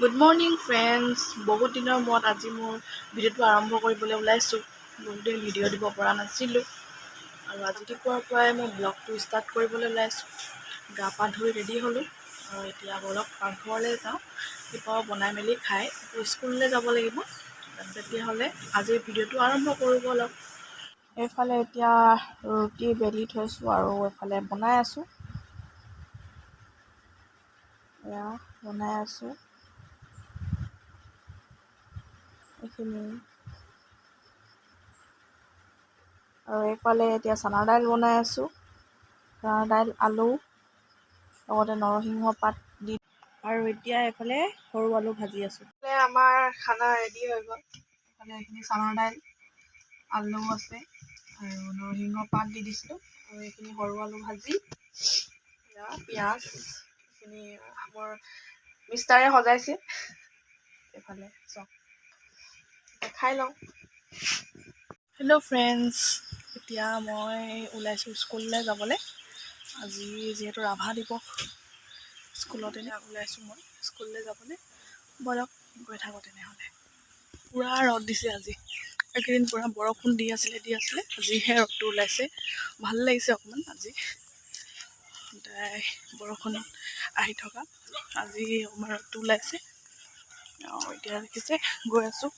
Good morning friends, বহুত দিনৰ মূৰত আজি মোৰ ভিডিঅ'টো আৰম্ভ কৰিবলৈ ওলাইছোঁ। বহুত দিন ভিডিঅ' দিব পৰা নাছিলোঁ আৰু আজি ৰাতিপুৱাৰ পৰাই মই ব্লগটো ষ্টাৰ্ট কৰিবলৈ ওলাইছোঁ। গা পা ধুই ৰেডি হ'লোঁ আৰু এতিয়া ব'লক পাকঘৰলৈ যাওঁ, কিবা বনাই মেলি খাই আকৌ স্কুললৈ যাব লাগিব। তেতিয়াহ'লে আজিৰ ভিডিঅ'টো আৰম্ভ কৰোঁ ব'লক। এইফালে এতিয়া ৰুটি বেলি থৈছোঁ আৰু এইফালে বনাই আছোঁ। এয়া বনাই আছোঁ এইখিনি আৰু এইফালে এতিয়া চানা দাইল বনাই আছোঁ। চানা দাইল, আলু, লগতে নৰসিংহ পাত দি আৰু এতিয়া এইফালে সৰু আলু ভাজি আছোঁ। আমাৰ খানা ৰেডি হৈ গ'ল। এইফালে এইখিনি চানা দাইল, আলু আছে আৰু নৰসিংহ পাত দি দিছিলোঁ আৰু এইখিনি সৰু আলু ভাজি, পিঁয়াজ, এইখিনি মোৰ মিষ্টাৰে সজাইছে। এইফালে চাওক, খাই লওঁ। হেল্ল' ফ্ৰেণ্ডছ, এতিয়া মই ওলাইছোঁ স্কুললৈ যাবলৈ। আজি যিহেতু ৰাভা দিৱস, স্কুলত এনে ওলাইছোঁ মই স্কুললৈ যাবলৈ। ব'লক, গৈ থাকোঁ তেনেহ'লে। পূৰা ৰ'দ দিছে আজি। এইকেইদিন পূৰা বৰষুণ দি আছিলে, আজিহে ৰ'দটো ওলাইছে। ভাল লাগিছে অকণমান। আজি সদায় বৰষুণ আহি থকা, আজি অকণমান ৰ'দটো ওলাইছে। আৰু এতিয়া দেখিছে, গৈ আছোঁ।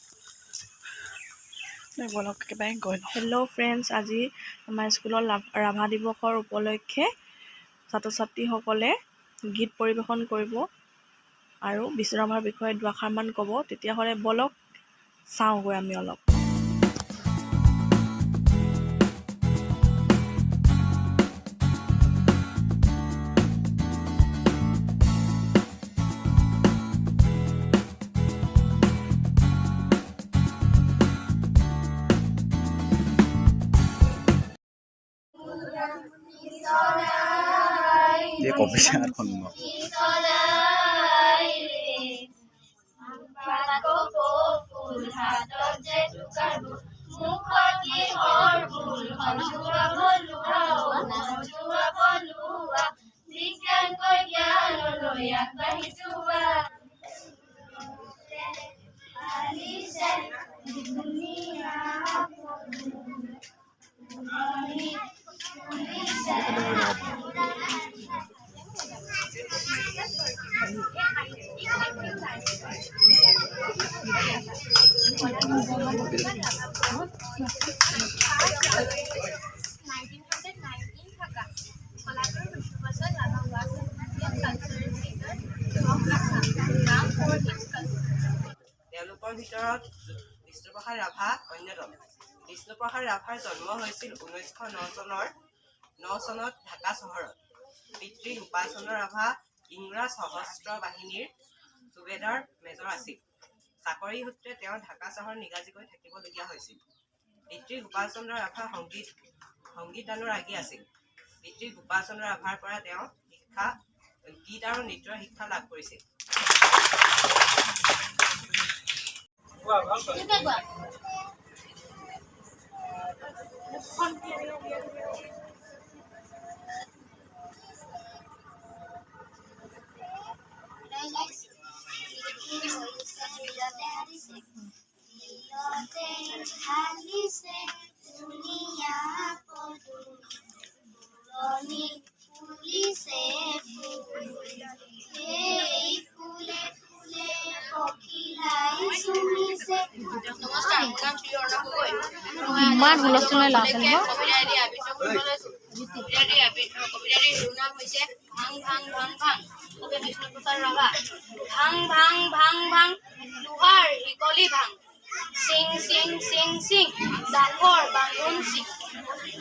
ব'লক, একেবাৰে গৈ লওঁ। হেল্ল' ফ্ৰেণ্ডছ, আজি আমাৰ স্কুলত ৰাভা দিৱসৰ উপলক্ষে ছাত্ৰ ছাত্ৰীসকলে গীত পৰিৱেশন কৰিব আৰু বিষ্ণু ৰাভাৰ বিষয়ে দুআষাৰমান ক'ব। তেতিয়াহ'লে ব'লক, চাওঁগৈ আমি অলপ। এই কবিতাখন 1919 Dhaka. Kalaghar Vishnu Prasad Rabha was an Indian cultural figure from Assam, known for his culture. তেওঁলোকৰ ভিতৰত বিষ্ণুপ্ৰসাদ ৰাভা অন্যতম। বিষ্ণুপ্ৰসাদ ৰাভাৰ জন্ম হৈছিল 1909 চনত ঢাকা চহৰত। পিতৃ গোপাল চন্দ্ৰ ৰাভা ইংৰাজ সশস্ত্ৰ বাহিনীৰ চুবেদাৰ মেজৰ আছিল। চাকৰি সূত্ৰে তেওঁ ঢাকা চহৰত নিগাজিকৈ থাকিবলগীয়া হৈছিল। পিতৃ গোপাল চন্দ্ৰ ৰাভা সংগীতানুৰাগী আছিল। পিতৃ গোপাল চন্দ্ৰ ৰাভাৰ পৰা তেওঁ গীত আৰু নৃত্যৰ শিক্ষা লাভ কৰিছিল। নমস্কাৰ, মোৰ নাম শ্ৰী অৰ্ণৱ গগৈ। ইমান হুলস্থুল হয় ল'ৰা ছোৱালীবোৰ। কবিতা এটি আবৃত্তি কৰিব লৈছো। কবিতাটিৰ শিৰোনাম হৈছে ভাং ভাং ভাং ভাং। কবি বিষ্ণুপ্ৰসাদ ৰাভা। ভাং ভাং ভাং ভাং, লোহাৰ শিকলি ভাং, চিং চিং চিং চিং, দাসৰ বান্ধোন চিং,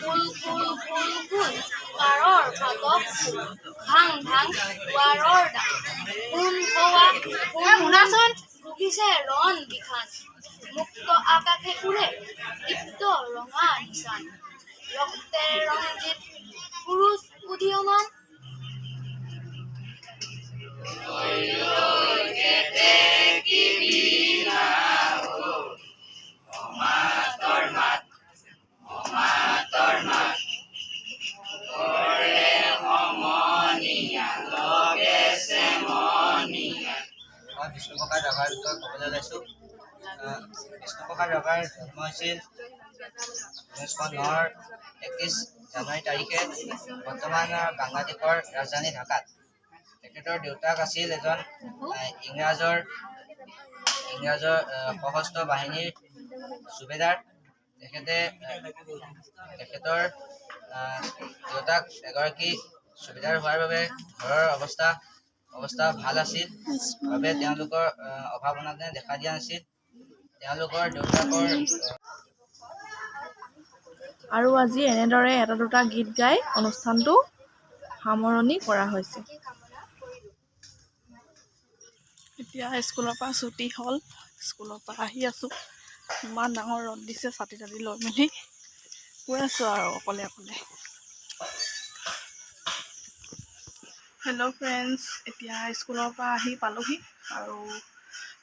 কুল কুল কুল কুল, কাঁড়ৰ ফাটক ফুল, ভাং ভাং দুৱাৰৰ দ্বাৰ, সোণ থোৱা সোণ ভুগিছে ৰণ বিখান, মুক্ত আকাশে উৰে দীপ্ত ৰঙা নিচান, ৰক্তে ৰঞ্জিত পুৰুষ উদীয়মান। বিষ্ণুপ্ৰসাদ ৰাভাৰ বিষয়ে ক'বলৈ ওলাইছোঁ। বিষ্ণুপ্ৰসাদ ৰাভাৰ জন্ম হৈছিল 1909ৰ 31 জানুৱাৰী তাৰিখে বৰ্তমানৰ বাংলাদেশৰ ৰাজধানী ঢাকাত। তেখেতৰ দেউতাক আছিল এজন ইংৰাজৰ ইংৰাজৰ সশস্ত্ৰ বাহিনীৰ চুবেদাৰ। তেখেতৰ দেউতাক এগৰাকী চুবেদাৰ হোৱাৰ বাবে ঘৰৰ অৱস্থা অৱস্থা ভাল আছিল বাবে তেওঁলোকৰ অভাৱ অনাটনে দেখা দিয়া নাছিল। তেওঁলোকৰ দেউতাকৰ আৰু আজি এনেদৰে এটা দুটা গীত গাই অনুষ্ঠানটো সামৰণি কৰা হৈছে। এতিয়া স্কুলৰ পৰা ছুটি হ'ল, স্কুলৰ পৰা আহি আছোঁ। ইমান ডাঙৰ ৰ'দ দিছে, ছাতি তাতি লৈ মেলি গৈ আছোঁ আৰু অকলে অকলে। হেল্ল' ফ্ৰেণ্ডছ, এতিয়া স্কুলৰ পৰা আহি পালোহি আৰু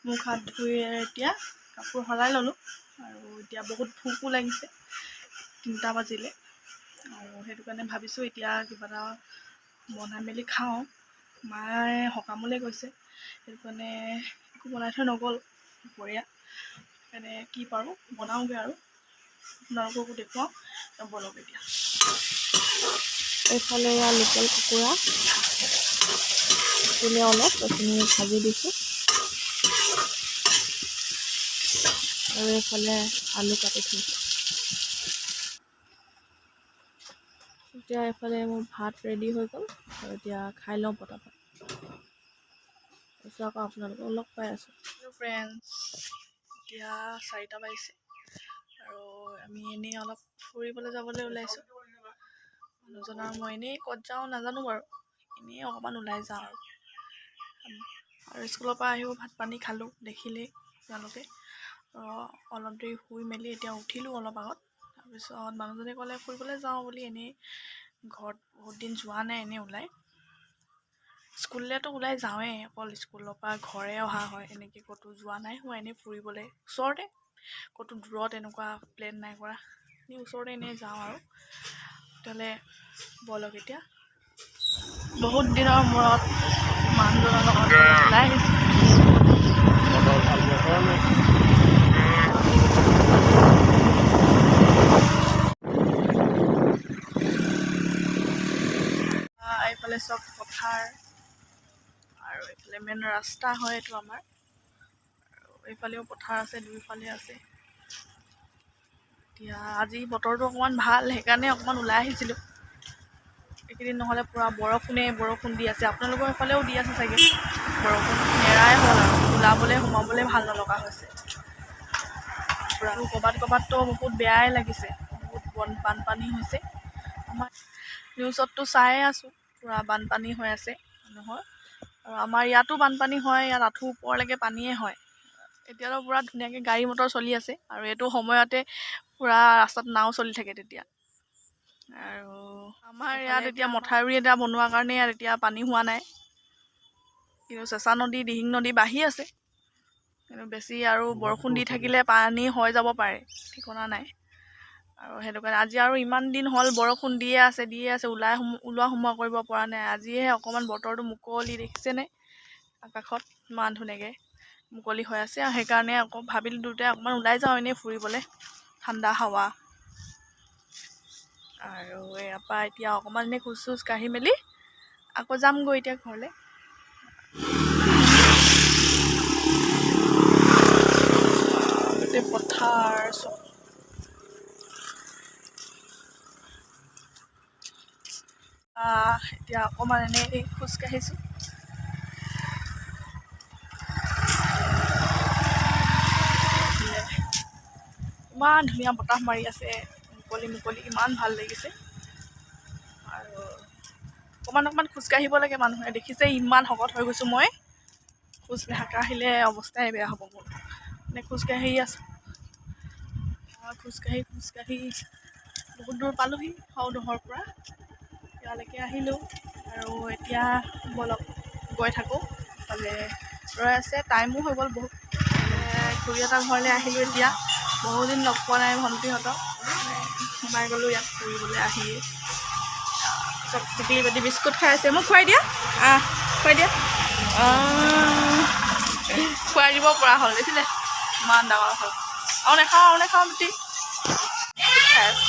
মুখ হাত ধুই এতিয়া কাপোৰ সলাই ল'লোঁ। আৰু এতিয়া বহুত ভোকো লাগিছে, 3টা বাজিলে আৰু সেইটো কাৰণে ভাবিছোঁ এতিয়া কিবা এটা বনাই মেলি খাওঁ। মায়ে সকামলৈ গৈছে, সেইটো কাৰণে একো বনাই থৈ নগ'ল দুপৰীয়া। সেইকাৰণে কি পাৰোঁ বনাওঁগৈ আৰু আপোনালোককো দেখুৱাওঁ। বলক এতিয়া। এইফালে এয়া লোকেল কুকুৰা আছিলে অলপ, এইখিনি ভাজি দিছোঁ আৰু এইফালে আলু কাটি থৈছোঁ। এতিয়া এইফালে মোৰ ভাত ৰেডি হৈ গ'ল আৰু এতিয়া খাই লওঁ পটাপট। তাৰপিছত আকৌ আপোনালোকক লগ পাই আছোঁ। হেল্ল' ফ্ৰেণ্ডছ, এতিয়া 4টা বাজিছে আৰু আমি এনেই অলপ ফুৰিবলৈ যাবলৈ ওলাইছোঁ। মানুহজন আৰু মই এনেই ক'ত যাওঁ নাজানো বাৰু, এনেই অকণমান ওলাই যাওঁ আৰু। আৰু স্কুলৰ পৰা আহিও ভাত পানী খালোঁ, দেখিলেই আপোনালোকে। অলপ দেৰি শুই মেলি এতিয়া উঠিলোঁ অলপ আগত। তাৰপিছত মানুহজনে ক'লে ফুৰিবলৈ যাওঁ বুলি, এনেই ঘৰত বহুত দিন যোৱা নাই, এনেই ওলাই। স্কুললৈতো ওলাই যাওঁৱেই, অকল স্কুলৰ পৰা ঘৰে অহা হয়, এনেকৈ ক'তো যোৱা নাই হোৱা। এনেই ফুৰিবলৈ ওচৰতে, ক'তো দূৰত এনেকুৱা প্লেন নাই কৰা, এনেই ওচৰতে এনেই যাওঁ আৰু। তেতিয়াহ'লে ব'লক এতিয়া। বহুত দিনৰ মূৰত মানুহজনৰ লগত ওলাই আহিছোঁ। এইফালে চব পথাৰ আৰু এইফালে মেইন ৰাস্তা হয় এইটো আমাৰ। আৰু এইফালেও পথাৰ আছে, দুয়োফালে আছে। এতিয়া আজি বতৰটো অকণমান ভাল, সেইকাৰণে অকণমান ওলাই আহিছিলোঁ। এইকেইদিন নহ'লে পূৰা বৰষুণে বৰষুণ দি আছে। আপোনালোকৰ সেইফালেও দি আছে চাগে বৰষুণ, নেৰাই হ'ল আৰু ওলাবলৈ সোমাবলৈ ভাল নলগা হৈছে পূৰা। ক'ৰবাত ক'ৰবাততো বহুত বেয়াই লাগিছে, বহুত বানপানী হৈছে। আমাৰ নিউজততো চায়ে আছোঁ, পূৰা বানপানী হৈ আছে মানুহৰ। আৰু আমাৰ ইয়াতো বানপানী হয়, ইয়াত আঁঠু ওপৰলৈকে পানীয়ে হয়। এতিয়াতো পূৰা ধুনীয়াকৈ গাড়ী মটৰ চলি আছে আৰু এইটো সময়তে পূৰা ৰাস্তাত নাও চলি থাকে তেতিয়া। আৰু আমাৰ ইয়াত এতিয়া মথাউৰি এটা বনোৱাৰ কাৰণে ইয়াত এতিয়া পানী হোৱা নাই, কিন্তু চেঁচা নদী, দিহিং নদী বাঢ়ি আছে। কিন্তু বেছি আৰু বৰষুণ দি থাকিলে পানী হৈ যাব পাৰে, ঠিকনা নাই। আৰু সেইটো কাৰণে আজি আৰু ইমান দিন হ'ল বৰষুণ দিয়ে আছে দিয়ে আছে, ওলোৱা সোমোৱা কৰিব পৰা নাই। আজিহে অকণমান বতৰটো মুকলি, দেখিছেনে আকাশত ইমান ধুনীয়াকৈ মুকলি হৈ আছে। আৰু সেইকাৰণে আকৌ ভাবিলোঁ দুয়োটাই অকণমান ওলাই যাওঁ এনেই ফুৰিবলৈ, ঠাণ্ডা হাৱা। আৰু ইয়াৰ পৰা এতিয়া অকণমান এনেই খোজ চোজ কাঢ়ি মেলি আকৌ যামগৈ এতিয়া ঘৰলৈ। গোটেই পথাৰ চব। এতিয়া অকণমান এনেই খোজ কাঢ়িছোঁ। ইমান ধুনীয়া বতাহ মাৰি আছে, মুকলি মুকলি, ইমান ভাল লাগিছে। আৰু অকণমান অকণমান খোজকাঢ়িব লাগে মানুহে। দেখিছে ইমান শকত হৈ গৈছোঁ মই, খোজ নাকাঢ়িলে অৱস্থাই বেয়া হ'ব মোৰ। মানে খোজকাঢ়ি আছোঁ, খোজকাঢ়ি খোজকাঢ়ি বহুত দূৰ পালোহি সৌডোখৰৰ পৰা ইয়ালৈকে আহিলোঁ। আৰু এতিয়া ব'লক গৈ থাকোঁ, ইফালে ৰৈ আছে, টাইমো হৈ গ'ল বহুত। খুৰীহঁতৰ ঘৰলৈ আহিলোঁ এতিয়া, বহুদিন লগ পোৱা নাই ভণ্টিহঁতক। সোমাই গ'লোঁ ইয়াত ফুৰিবলৈ আহি। চব টিকলি পাতি বিস্কুট খাই আছে, মোক খুৱাই দিয়া, আহ খুৱাই দিয়া। জোকাৰি দিব পৰা হ'ল, দেখিলে? ইমান ডাঙৰ হ'ল। আৰু নাখাওঁ, আৰু নাখাওঁ বেটি। খাই আছে।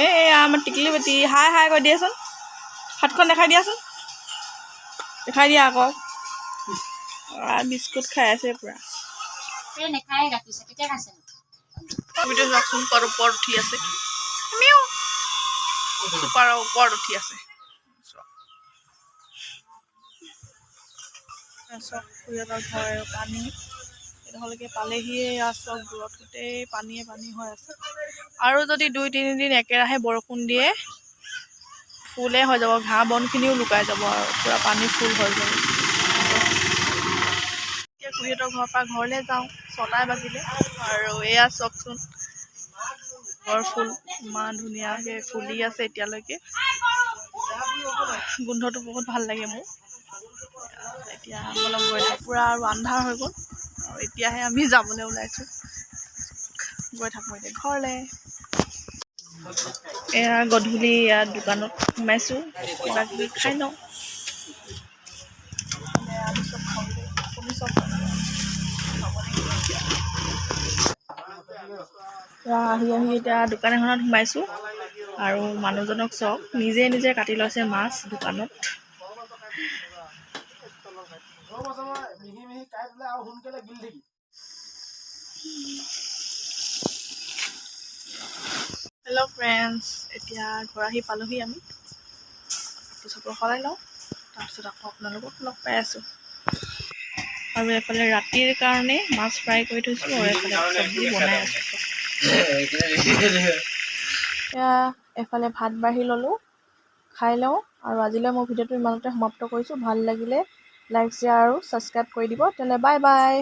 এই আমাৰ টিকলি বেটি, হাই হাই কৈ দিয়াচোন। হাতখন দেখাই দিয়াচোন, দেখাই দিয়া আকৌ। বিস্কুট খাই আছে পুৰা। নেখায় গাখীৰ চাহ, কেতিয়া খাইছে? ভিডিঅ' চাওকচোন, ক'ত ওপৰত উঠি আছে। মিউ চুপাৰৰ ওপৰত উঠি আছে। চাওক, খুৰীহঁতৰ ঘৰ আৰু পানী এইডোখৰলৈকে পালেহিয়ে। এয়া চব দূৰত গোটেই পানীয়ে পানী হৈ আছে। আৰু যদি 2-3 দিন একেৰাহে বৰষুণ দিয়ে, ফুলে হৈ যাব, ঘাঁহ বনখিনিও লুকাই যাব আৰু পূৰা পানী ফুল হৈ যাব। এতিয়া খুৰীহঁতৰ ঘৰৰ পৰা ঘৰলৈ যাওঁ। 6টাই বাজিলে। আৰু এয়া চাওকচোন, আগৰ ফুল ইমান ধুনীয়াকৈ ফুলি আছে এতিয়ালৈকে। গোন্ধটো বহুত ভাল লাগে মোৰ। এতিয়া অলপ গৈ থাকোঁ। পূৰা আৰু আন্ধাৰ হৈ গ'ল আৰু এতিয়াহে আমি যাবলৈ ওলাইছোঁ। গৈ থাকোঁ এতিয়া ঘৰলৈ। এয়া গধূলি ইয়াত দোকানত সোমাইছোঁ, কিবা কিবি খাই লওঁ। আলু চপ খাবলৈ, কণী চপ খাব লাগিব এতিয়া। পুৰা আহি আহি এতিয়া দোকান এখনত সোমাইছোঁ। আৰু মানুহজনক চাওক, নিজে নিজে কাটি লৈছে মাছ দোকানত। মিহি মিহি কাটি দিলে আৰু সোনকালে গিলি থাকি। হেল্ল' ফ্ৰেণ্ডছ, এতিয়া ঘৰ আহি পালোহি আমি। কাপোৰ চাপোৰ সলাই লওঁ, তাৰপিছত আকৌ আপোনালোকক লগ পাই আছোঁ। আৰু এইফালে ৰাতিৰ কাৰণে মাছ ফ্ৰাই কৰি থৈছোঁ আৰু এইফালে চব্জি বনাই আছোঁ। এতিয়া এফালে ভাত বাঢ়ি ল'লোঁ, খাই লওঁ। আৰু আজিলৈ মোৰ ভিডিঅ'টো ইমানতে সমাপ্ত কৰিছোঁ। ভাল লাগিলে লাইক, শ্বেয়াৰ আৰু ছাবস্ক্ৰাইব কৰি দিব। তেনে বাই বাই।